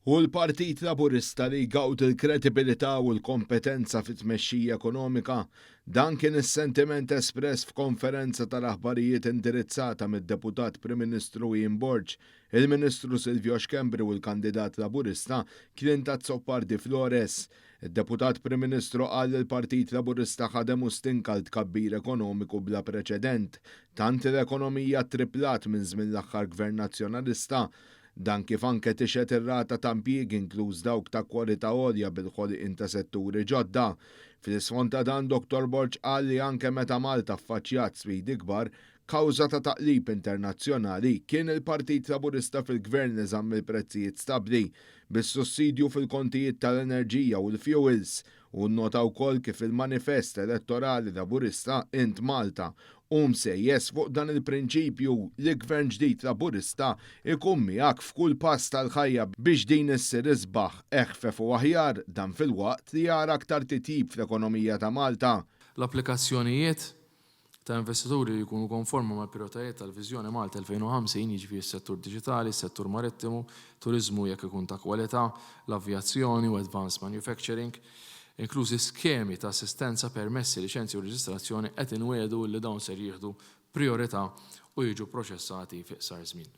Hu l-Partit Laburista li jgawdi l-kredibilità u l-kompetenza fit-tmexxija ekonomika. Dan kien is-sentiment espress f'konferenza tal-aħbarijiet indirizzata mid-Deputat Prim Ministru Ian Borg, il-Ministru Silvio Schembri u l-kandidat Laburista Clint Azzopardi Flores. Id-Deputat Prim Ministru qal li l-Partit Laburista ħadem u stinka għal tkabbir ekonomiku bla preċedent, tant li l-ekonomija ttriplat minn żmien l-aħħar Gvern Nazzjonalista. Dan kif anke tixhed ir-rata ta' impjiegi inkluż dawk ta' kwalità għolja bil-ħolqien ta' setturi ġodda. Fl-isfond ta' dan Dottor Borg qal li anke meta Malta ffaċċjat sfidi kbar, kawża ta' taqlib internazzjonali, kien il-Partit Laburista fil-Gvern li żamm il-prezzijiet stabbli, bis-sussidju fil-kontijiet tal-enerġija u l-fuels. Hu nnota wkoll kif il-manifest elettorali Laburista Int Malta hu msejjes fuq dan il-prinċipju li Gvern ġdid Laburista jkun miegħek f'kull pass tal-ħajja biex din issir isbaħ, eħfef u aħjar, dan filwaqt li jara aktar titjib fl-ekonomija ta' Malta. L-applikazzjonijiet ta' investituri li jkunu konformi mal-prijoritajiet tal-Viżjoni Malta 2050, jiġifieri s-settur diġitali, s-settur marittimu, turiżmu jekk ikun ta' kwalità, l-avjazzjoni u advanced manufacturing, inklużi skemi ta' assistenza, permessi, liċenzji u reġistrazzjoni, qed inwiegħdu li dawn ser jieħdu prijorità u jiġu pproċessati fi qsar żmien.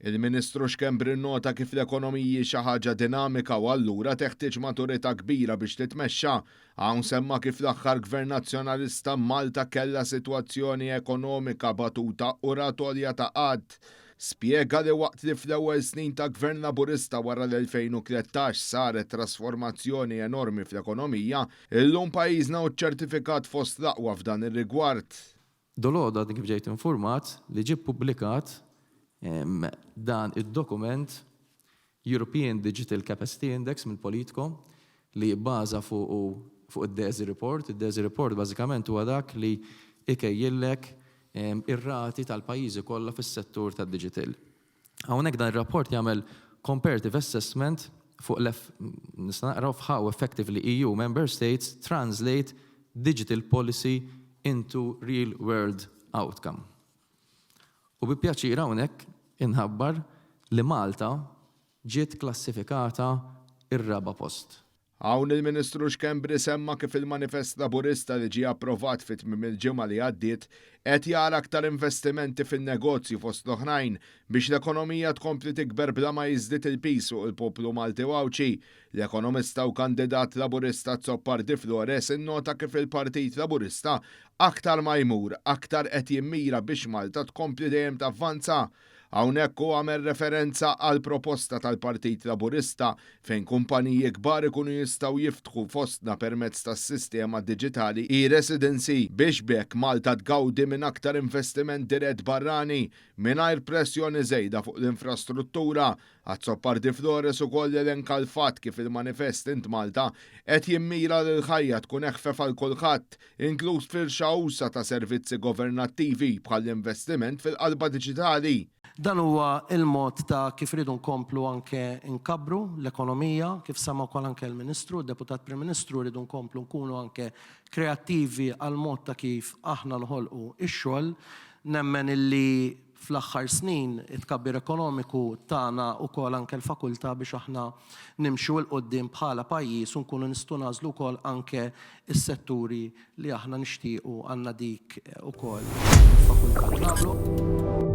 Il-Ministru Schembri nnota kif l-ekonomiji hi xi ħaġa dinamika u allura teħtieġ maturità kbira biex titmexxa. Hawn semma kif l-aħħar Gvern Nazzjonalista Malta kellha sitwazzjoni ekonomika batuta u rat għolja ta' qgħad. Spjega li waqt li fl-ewwel snin ta' Gvern Laburista wara l-2013 saret trasformazzjoni enormi fl-ekonomija, illum pajjiżna hu ċċertifikat fost l-aqwa f'dan ir-rigward. Dalgħodu għadni kif ġejt infurmat li ġie ppubblikat dan id-dokument European Digital Capacity Index mill-Politco li jibbaża fuqu fuq id-DESI Report. Id-DESI Report bażikament huwa dak li jkejjillek ir-rati tal-pajjiżi kollha fis-settur tad-digital. Hawnhekk dan ir-rapport jagħmel comparative assessment fuq l nista' naqra of how effectively EU member states translate digital policy into real world outcome. U bi pjaċir hawnhekk inħabbar li Malta ġiet klassifikata r-raba' post. Hawn il-Ministru Schembri semma kif il-Manifest Laburista li ġie approvat fi tmiem il-ġimgħa li għaddiet qed jara aktar investimenti fin-negozju fost l-oħrajn biex l-ekonomija tkompli tikber bla ma jiżdied il-piż fuq il-poplu Malti u Għawdxi. L-ekonomista u kandidat Laburista Azzopardi Flores innota kif il-Partit Laburista aktar ma jmur aktar qed jimmira biex Malta tkompli dejjem tavvanza. Hawnhekk hu għamel referenza għall-proposta tal-Partit Laburista fejn kumpaniji kbar ikunu jistgħu jiftħu fostna permezz tas-sistema diġitali e-residency biex b'hekk Malta tgawdi minn aktar investiment dirett barrani mingħajr pressjoni żejda fuq l-infrastruttura Azzopardi Flores ukoll elenka l-fatt kif il-manifest Int Malta qed jimmira li l-ħajja tkun eħfef għal kulħadd, inkluż firxa usa' ta' servizzi governattivi bħall-investiment fil-qalba diġitali. Dan huwa l-mod ta' kif irridu nkomplu anke nkabbru l-ekonomija, kif semma wkoll anke l-Ministru, d-Deputat Prim Ministru, rridu nkomplu nkunu anke kreattivi għall-mod ta' kif aħna noħolqu x-xogħol. Nemmen illi Fl-aħħar snin, it-tkabbir ekonomiku tana wkoll anke l-fakultà biex aħna nimxu 'l quddiem bħala pajjiż u nkunu nistgħu nagħżlu wkoll anke s-setturi li aħna nixtiequ għandna dik ukoll il-fakultà li nagħmlu.